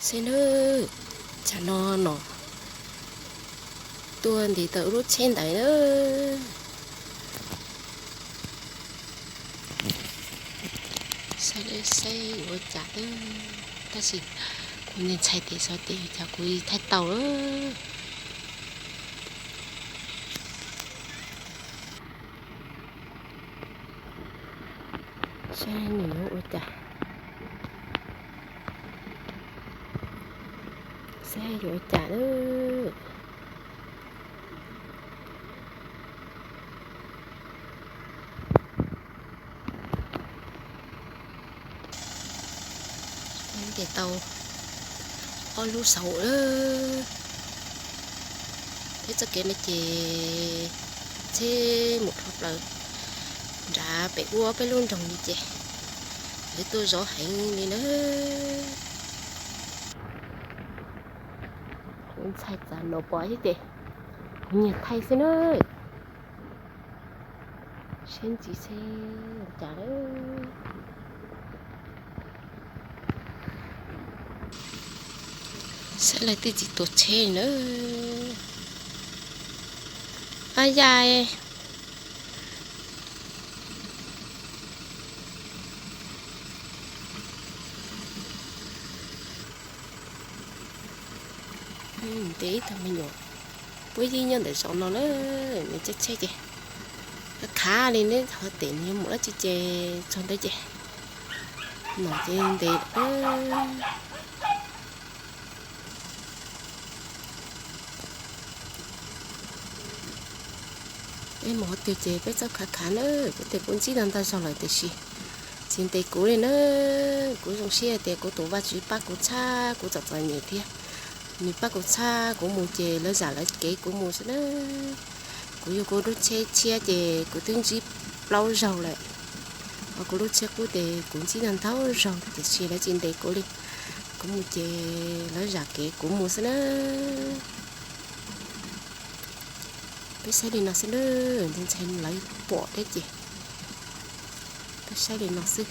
Saib nawb, tsam no no tuaj nti tau lub tsheb ntawd na. Saib, saib yuav ua cas, tab sis kuv ntshai tes xov tes cas kuv thaij tau lawm. Saib nws yuav ua cas, saib yuav ua cas lawm. Ntes tau ob lub saum lawm. Thiab txoj kev no ces tsheb mus dhau plaws nrad pem ub peb lub nroog li ces lawv tuaj zov heev li na. Kuv ntshai tsam nws pom thiab ces kuv nyiag thaij xwb na. Saib ntsis seb cas lawm. Saib leej twg tsis tuav tsheb na. Ab yai. Ntes ib tug me nyuam puab yeeb nyob ntawm zos no na, nws tsheb tsheb ces khav li neb ho tes nws yuav mus dab tsi ces txog ntawd ces nom ces ntes. Peb mus qhov twg ces peb txhob khav khav na, kuv tes kuv ntsib tau ntau zaug lawm tiam sis tsis ntes kuv li na. Kuv zoo siab tias kuv tus Vajtswv pab kuv txhab, kuv txom txom nyem thiab. Nws pab kuv txhab kuv mus ces lawv zam lawv kev kuv mus xwb na. Kuv yug kuv lub tsheb tshiab ces kuv twb ntsib plaub zaug lawm, ho kuv lub tsheb qub ces kuv ntsib tau ntau zaug tiam sis lawv tsis ntes kuv li. Kuv mus ces lawv zam kev kuv mus xwb na. Peb saib li no xwb na, ntshai lawv pom thiab ces peb saib li no xwb.